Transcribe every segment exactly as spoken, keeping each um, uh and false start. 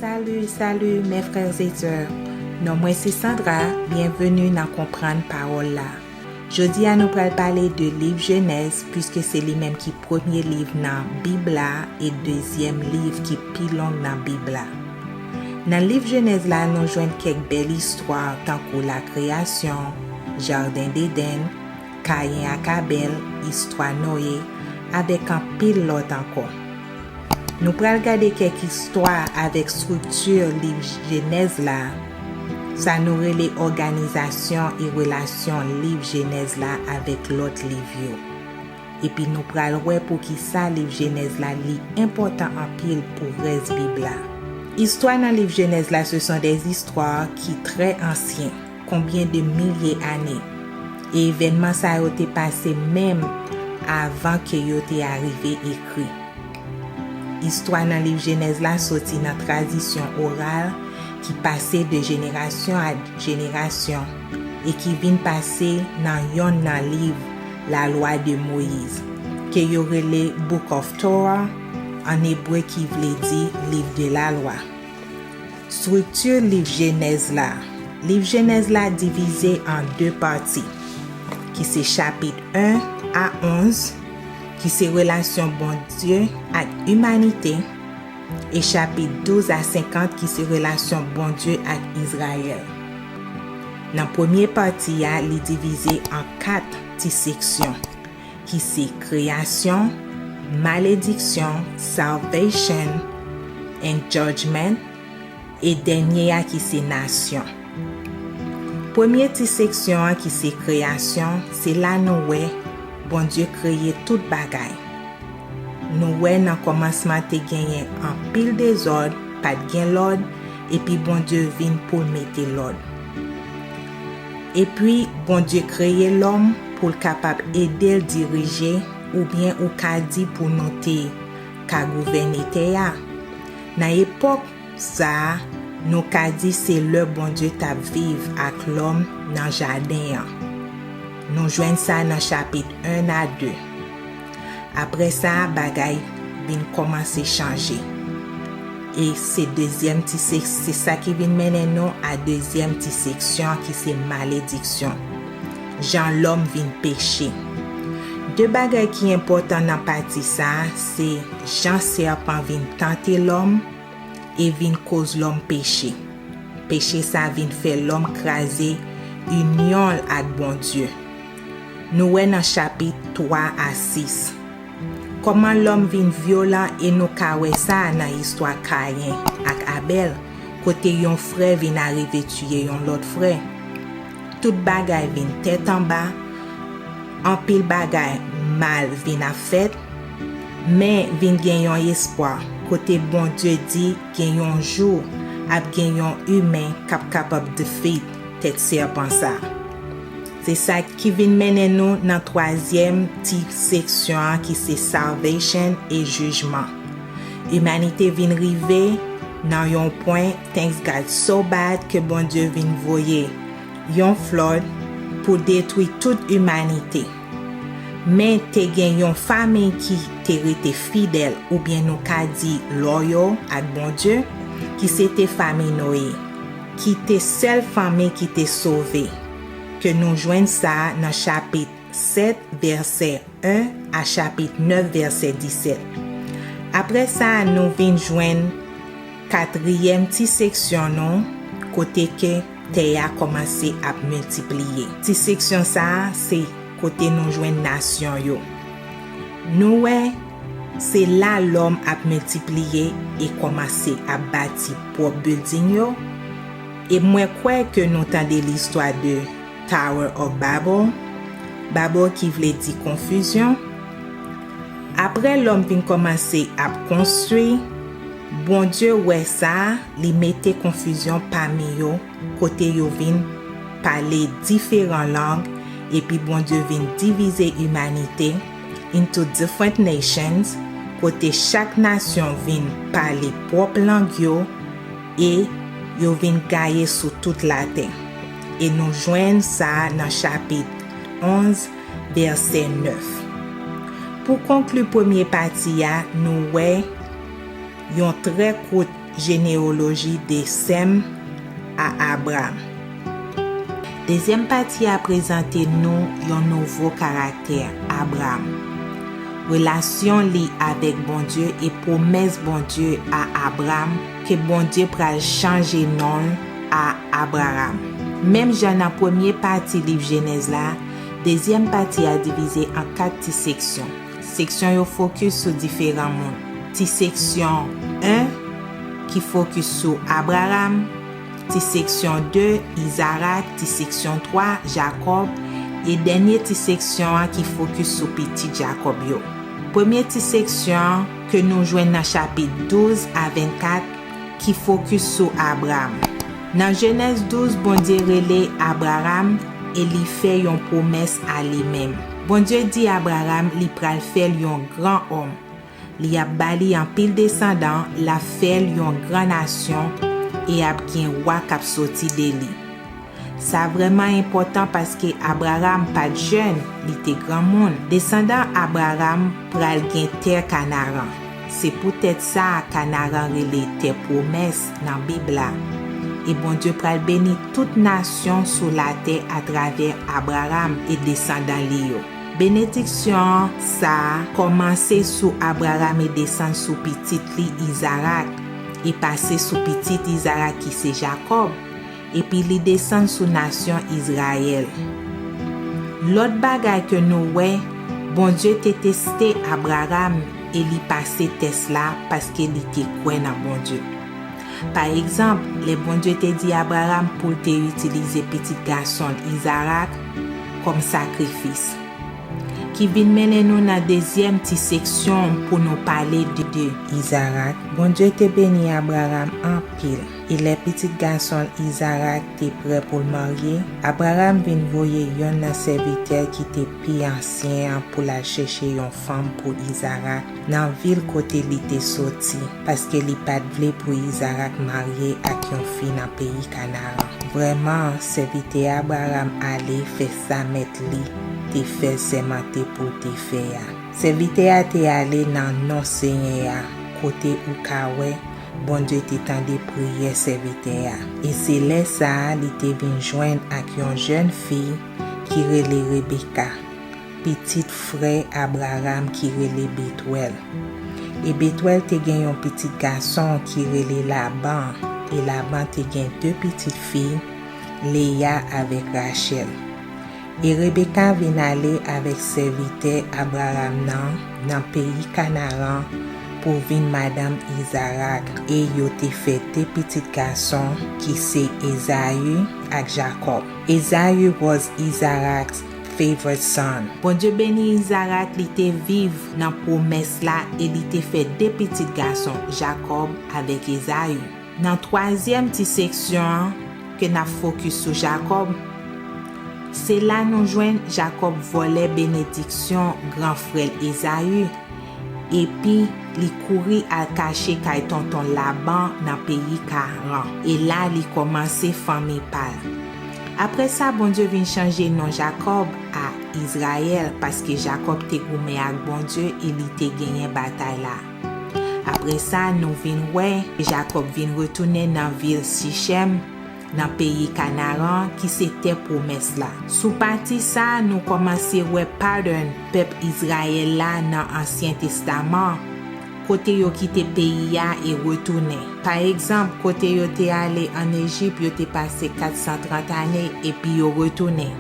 Salut, salut, mes frères et sœurs. Non mwen se Sandra, byenveni nan Konprann Pawòl la. Jodi a nou pral pale de liv Jenèz, piske se li menm ki premye liv nan Bib la e dezyèm liv ki pi long nan Bib la. Nan liv Jenèz la, nou jwenn kèk bèl istwa tankou lakreyasyon, jaden Edenn, Kayen ak Abèl, istwa Noye, avèk anpil lòt ankò. Nou pral gade kèk istwa avèk estrikti liv Jenèz la, sa nou rele òganizasyon e relasyon liv Jenèz la avèk lòt liv yo. Epi nou pral wè poukisa liv Jenèz la li enpòtan anpil pou rès Bib la. Istwa nan liv Jenèz la, ce sont des histoires ki trè ansyen, konbyen de milye ane, e evènman sa yo te pase menm avan ke yo te arive ekri. Istwa nan liv Jenèz la soti nan tradisyon oral ki pase de jenerasyon a jenerasyon e ki vin pase nan yonn nan liv Lalwa de Moyiz, ke yo rele Book of Torah an ebre, ki vle di liv de lalwa. Estrikti liv Jenèz la. Liv Jenèz la divize an de pati, ki se chapit en a onz, ki se relasyon Bondye ak imanite, e chapit douz a senkant, ki se relasyon Bondye ak Izrayèl. Nan premye pati a, li divize an kat ti seksyon, ki se kreyasyon, malediksyon, salvation, and judgment, e dènye a ki se nasyon. Premye ti seksyon an ki se kreyasyon, se la nou wè Bondye kreye tout bagay. Nou wè nan kòmansman te genyen anpil dezòd, pa t gen lòd, epi Bondye vin pou l mete lòd. Epi Bondye kreye lòm pou l kapab ede l dirije, oubyen ou ka di pou nou te ka gouvène tè a. Nan epòk sa a, nou ka di se lè Bondye t ap viv ak lòm nan jaden an. Nou jwenn sa nan chapit en a de. Apre sa, bagay vin kòmanse chanje. E se dezyèm ti sek-, se sa ki vin mennen nou a dezyèm ti seksyon ki se malediksyon. Jan lòm vin peche. De bagay ki enpòtan nan pati sa a, se jan sèpan vin tante lòm e vin koz lòm peche. Peche sa vin fè lòm kraze inyon l ak Bondye. Nou wè nan chapit twa a sis. Kòman lòm vin vyolan, e nou ka wè sa nan istwa Kayen ak Abèl, kote yon frè vin arive tiye yon lòt frè. Tout bagay vin tèt anba, anpil bagay mal vin ap fèt, men vin gen yon espwa, kote Bondye di gen yon jou ap gen yon imen k ap kapab defeat tèt sèpan sa. Se sa ki vin mennen nou nan twazyèm ti seksyon an ki se salvation e jijman. Imanite vin rive nan yon pwen, things got so bad, ke Bondye vin voye yon flood pou detwi tout imanite. Men te gen yon fanmi ki te rete fidèl, oubyen nou ka di loyal ak Bondye, ki se te fanmi Noye, ki te sèl fanmi ki te sove, ke nou jwenn sa nan chapit sèt, vèsè en a chapit nèf, vèsè disèt. Apre sa, nou vin jwenn katriyèm ti seksyon nou, kote ke tè a kòmanse ap miltipliye. Ti seksyon sa a, se kote nou jwenn nasyon yo. Nou wè, se la lòm ap miltipliye e kòmanse ap bati pwòp bilding yo. E mwen kwè ke nou tande listwa de Tower of Babel, Babel ki vle di konfizyon. Apre lòm vin kòmanse ap konstwi, Bondye wè sa, li mete konfizyon pami yo, kote yo vin pale diferan lang, epi Bondye vin divize imanite into different nations, kote chak nasyon vin pale pwòp lang yo, e yo vin gaye sou tout latè. E nou jwenn sa nan chapit onz, vèsè nèf. Pou konkli premye pati a, nou wè yon trè kout Jeneyoloji de Sèm a Abram. Dezyèm pati a prezante nou yon nouvo karaktè, Abram. Relasyon li avèk Bondye e pwomès Bondye a Abram ke Bondye pral chanje non l a Abraram. Menm jan nan premye pati liv Jenèz la, dezyèm pati a divize an kat ti seksyon. Seksyon yo fokis sou diferan moun. Ti seksyon en ki fokis sou Abraram, ti seksyon de Izarak, ti seksyon twa Jakòb, e dènye ti seksyon an ki fokis sou pitit Jakòb yo. Premye ti seksyon an ke nou jwenn nan chapit douz a vennkat ki fokis sou Abram. Nan Jenèz douz, Bondye rele Abraram e li fè yon pwomès a li menm. Bondye di Abraram li pral fè l yon gran òm. Li ap ba li anpil desandan, l ap fè l yon gran nasyon e ap gen wa k ap soti de li. Sa vrèman enpòtan paske Abraram pa t jèn, li te granmoun. Desandan Abraram pral gen tè Kanaran. Se poutèt sa Kanaran rele tè pwomès nan Bib la. E Bondye pral beni tout nasyon sou latè atravè Abraram e desandan li yo. Benediksyon sa a kòmanse sou Abraram e desann sou pitit li Izarak, e pase sou pitit Izarak ki se Jakòb, epi li desann sou nasyon Izrayèl. Lòt bagay ke nou wè, Bondye te teste Abraram e li pase tès la paske li te kwè nan Bondye. Pa egzanp, lè Bondye te di Abraram pou l te itilize pitit gason l Izarak kòm sakrifis. Ki vin mennen nou nan dezyèm ti seksyon pou nou pale de, de Izarak. Bondye te beni Abraram anpil, e lè pitit gason l Izarak te prè pou l marye, Abraram vin voye yonn nan sèvitè ki te pi ansyen an pou l al chèche yon fanm pou Izarak nan vil kote li te soti, paske li pa t vle pou Izarak marye ak yon fi nan peyi Kanaran. Vrèman, sèvitè Abraram ale fè sa mèt li te fè l sèmante pou l te fè a. Sèvitè a te ale nan non Senyè a, kote ou ka wè Bondye te tande priyè sèvitè a. E se lè sa a li te vin jwenn ak yon jèn fi ki rele Rebeka, pitit frè Abraram ki rele Betwèl. E Betwèl te gen yon pitit gason ki rele Laban, e Laban te gen de pitit fi, Leya avèk Rachèl. E Rebeka vin ale avèk sèvitè Abraram nan, nan peyi Kanaran, pou vin madanm Izarak, e yo te fè de pitit gason ki se Ezayi ak Jakòb. Ezayi was Isaac's favorite son. Bondye beni Izarak, li te viv nan pwomès la e li te fè de pitit gason, Jakòb avèk Ezayi. Nan twazyèm ti seksyon an, ke n ap fokis sou Jakòb, se la nou jwenn Jakòb vòlè benediksyon gran frè l Ezayi, epi li kouri al kache kay tonton Laban nan peyi Karan, e la li kòmanse fanmi pa l. Apre sa, Bondye vin chanje non Jakòb a Izrayèl, paske Jakòb te goumen ak Bondye e li te genyen batay la. Apre sa, nou vin wè Jakòb vin retounen nan vil Sichèm, nan peyi Kanaran, ki se tè pwomès la. Sou pati sa a, nou kòmanse wè pattern pèp Izrayèl la nan Ansyen Testaman, kote yo kite peyi a e retounen. Pa egzanp, kote yo te ale ann Ejip, yo te pase kat san trant ane, epi yo retounen.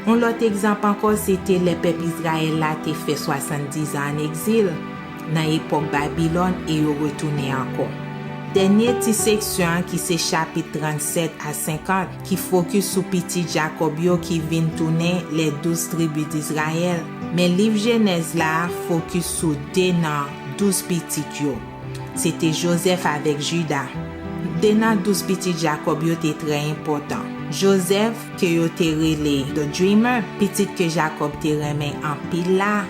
Yon lòt egzanp ankò, se te lè pèp Izrayèl la te fè swasanndiz an ann egzil, nan epòk Babilòn, e yo retounen ankò. Dènye ti seksyon an, ki se chapit trannsèt a senkant, ki fokis sou pitit Jakòb yo ki vin tounen lè douz tribi d Izrayèl. Men liv Jenèz la fokis sou de nan douz pitit yo. Se te Jozèf avèk Jida. De nan douz pitit Jakòb yo te trè enpòtan. Jozèf, ke yo te rele The Dreamer, pitit ke Jakòb te renmen anpil la,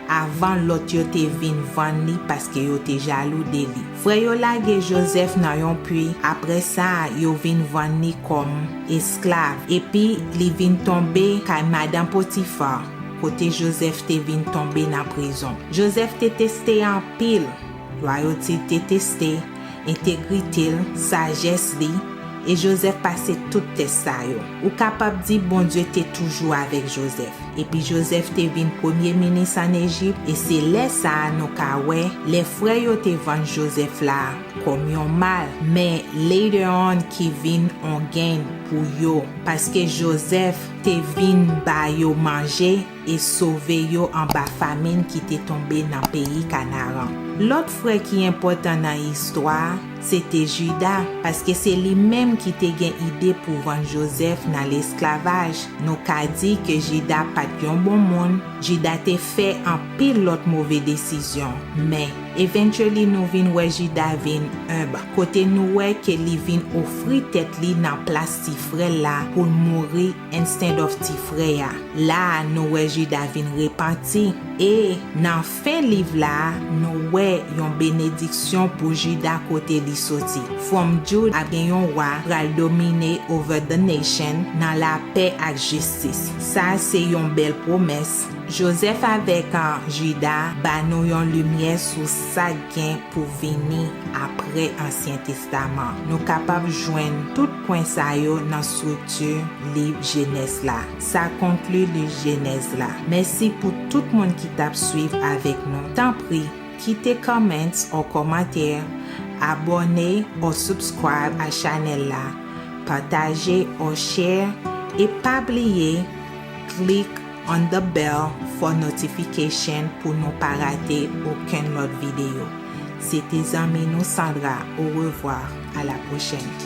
avan lòt yo te vin vann li paske yo te jalou de li. Frè yo lage Jozèf nan yon pwi, apre sa, yo vin vann li kòm esklav, epi li vin tonbe kay madan Potifa, kote Jozèf te vin tonbe nan prizon. Jozèf te teste anpil, lwayote l te teste, entegrite l, sajès li, e Jozèf pase tout tès sa yo. Ou kapab di Bondye te toujou avèk Jozèf. Epi Jozèf te vin premye minis ann Ejip, e se lè sa a nou ka wè lè frè yo te vann Jozèf la kòm yon mal, men later on ki vin on gain pou yo, paske Jozèf te vin ba yo manje e sove yo anba famin ki te tonbe nan peyi Kanaran. Lòt frè ki enpòtan nan istwa a, se te Jida, paske se li menm ki te gen ide pou vann Jozèf nan lesklavaj. Nou ka di ke Jida pa t yon bon moun, Jida te fè anpil lòt move desizyon, men eventually nou vin wè Jida vin enb, kote nou wè ke li vin ofri tèt li nan plas ti frè l la pou l mouri instead of ti frè a. La a, nou wè Jida vin repanti. E nan fen liv la a, nou wè yon benediksyon pou Jida kote li soti. From Judah ap gen yon wa pral domine over the nation nan lapè ak jistis. Sa a se yon bèl pwomès. Jozèf avèk, ah, Jida ba nou yon limyè sou sa k gen pou vini apre Ansyen Testaman. Nou kapab jwenn tout pwen sa yo nan estrikti liv Jenèz la. Sa konkli liv Jenèz la. Mèsi pou tout moun ki t ap swiv avèk nou. Tanpri, kite comments or kòmantè, abòne or subscribe a chanèl la, pataje or share, e pa bliye klik on the bell for notification pou nou pa rate okenn lòt videyo. Se te zanmi nou Sandra. Orevwa, a la pwochèn.